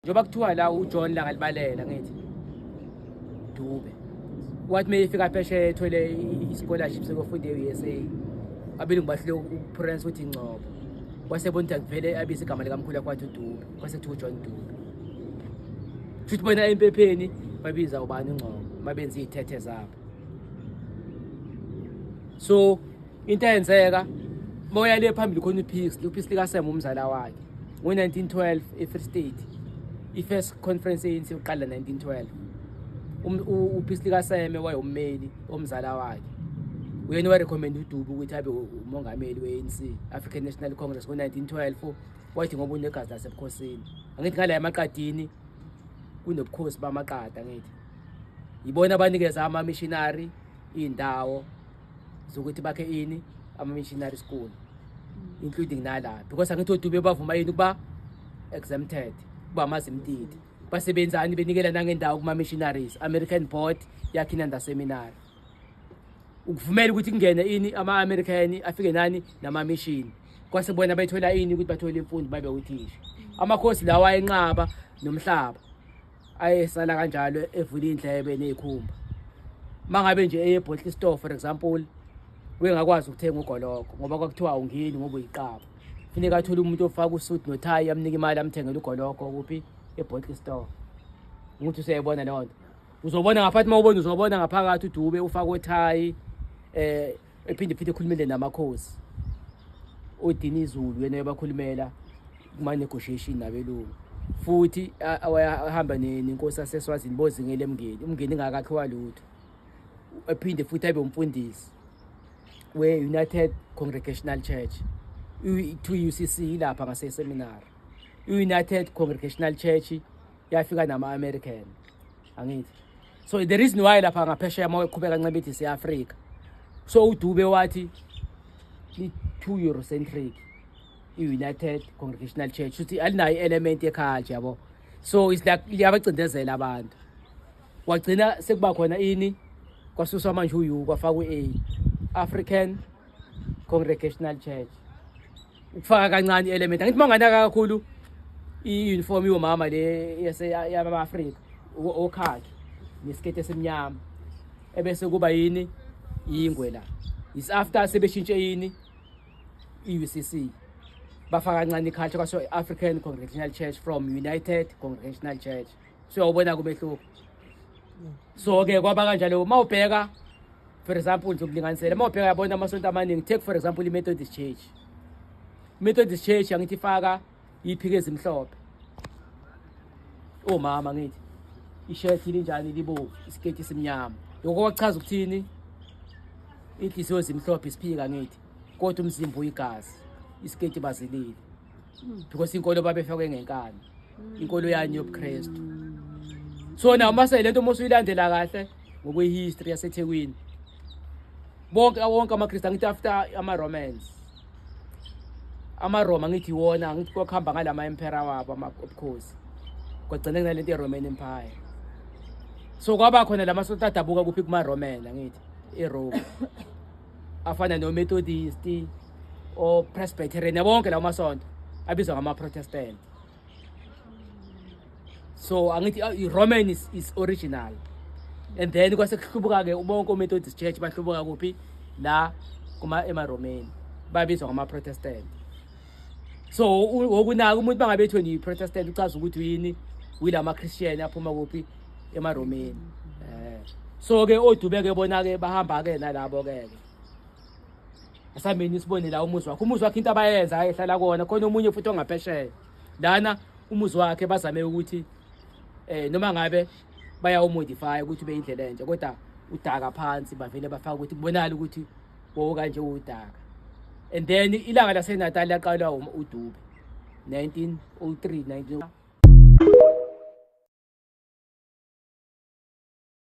Njengoba kuthiwa la uJohn Langalibalele ngithi Dube wathi uma efika phesheya ethole i-scholarship sokufunda e-USA, abelungu bahlule ukupronounce ukuthi Ngcobo, wasebona ukuthi akuvele abize igama likamkhulu wakhe, wathi uDube, kwase kuthiwa uJohn Dube. Futhi bona empepheni babiza ubani? UNgcobo, mabenza iy'thethe zabo. So into eyenzeka, moya le phambili khona uPixley, uPixley kaSem umzala wakhe, ngo-1912 e-Free State, i-first conference ye-ANC yokuqala 1912. UPixley kaSeme wayewummeli omzala wakhe, uyena owarecommend uDube ukuthi abe umongameli we-ANC, African National Congress, ngo-1912. Wathi ngoba unegazi lasebukhosini, angithi ngala emaqadini kunobukhosi bamaqada, angithi yibona abanikeza ama-missionary iy'ndawo zokuthi bakhe ini, ama-missionary school, including nala, because angithi oDube bavuma yini ukuba exempted, kuba amazimtiti basebenzani, benikela nangendawo kuma-missionaries. American Board yakhe iNanda Seminary ukuvumela ukuthi kungene ini, ama-American afike nani, nama-mission, kwase bona bethola ini, ukuthi bathole imfundo, babe uthisha. Amakhosi lawa ayenqaba nomhlaba, ayesala kanjalo evula iy'ndlebe ney'khumba. Mangabe nje eye bottle store, for example, wengakwazi ukuthenga ugologo ngoba kwakuthiwa awungeni ngoba uyiqaba. Funeka athole umuntu ofaka usuit nothayi, amnike imali, amthengele ugologo kuphi? E-bottle store. Ukuthi usuyayibona leyo nto, uzobona ngaphakathi, uma ubona uzobona ngaphakathi uDube ufake othayi, ephinde futhi ekhulumele namakhosi oDinizulu, yena ebakhulumela kuma-negotiation nabelungu. Futhi wayahamba nenkosi yaseSwazini bozingela eMngeni, uMngeni ingakakhiwa lutho. Ephinde futhi abe umfundisi we-United Congregational Church, i-UCC ilapha ngase-seminary. I-United Congregational Church yafika nama-American, angithi? So the reason why lapha ngaphesheya uma eqhubeka ncebe se-Afrika, so uDube wathi li-too Eurocentric i-United Congregational Church, futhi alinayo i-element yeculture, yabo. So it's like liyabacindezela abantu. Wagcina sekuba khona ini, kwasuswa manje u-U, kwafakwa u-A, African Congregational Church, ukufaka kancane i-element. Angithi manganaka kakhulu i-uniform yomama le yama-Afrika, okhakhi nesiketi esimnyama, ebese kuba yini, ingwe la. Is after sebeshintshe yini, i-UCC, bafaka kancane iculture, kwasho African Congregational Church from United Congregational Church. So uyawubona kumehluko. So ke kwaba kanjalo. Uma ubheka, for example, ngizokulinganisela, uma ubheka yabona amasonto amaningi, take for example i-Methodist Church. I-Methodist Church, angithi ifaka iphike ezimhlophe omama, ngithi ishethi linjani? Libovu, isiketi simnyama. Lokho kwachaza ukuthini? Inhliziyo zimhlophe, isiphika, ngithi, kodwa umzimba uyigazi, isiketi bazilile, because inkolo babefakwe ngenkani, inkolo yani yobuKristu. So now mase lento uma usuyilandela kahle ngokwe-history yaseThekwini, bonke wonke amaKristu, angithi after ama-Romans, amaRoma, ngithi iwona, angithi kwakuhamba ngalama emperor wabo obukhosi, kwagcina kunalento ye-Roman Empire. So kwaba khona lamasonto adabuka kuphi? Kuma-Roman, angithi eRome, afana no-Methodist o-Presbyterian, bonke lawo masonto abizwa ngama-Protestant. So angithi i-Roman is original, and then kwase kuhlubuka-ke bonke o-Methodist Church, bahlubuka kuphi? La kuma emaRomeni, babizwa ngama-Protestant. So wokunaka umuntu bangabe ethiwe ni-Protestant, uchaza ukuthi uyini? Uyilama-Christian aphuma kuphi? EmaRomeni. So ke oDube-ke bona-ke bahamba-ke nalabo-ke. Ke asambeni sibone la umuzi wakhe, umuzi wakhe into abayenza ehlala kona khona. Omunye futhi ongaphesheya lana, umuzi wakhe bazame ukuthi noma ngabe bayawumodify ukuthi ube indlela entsha, kodwa udaka phansi, bavele bafaka ukuthi kubonakala ukuthi wowo kanje udaka. And then ilanga laseNatal laqalwa uDube 1903 19.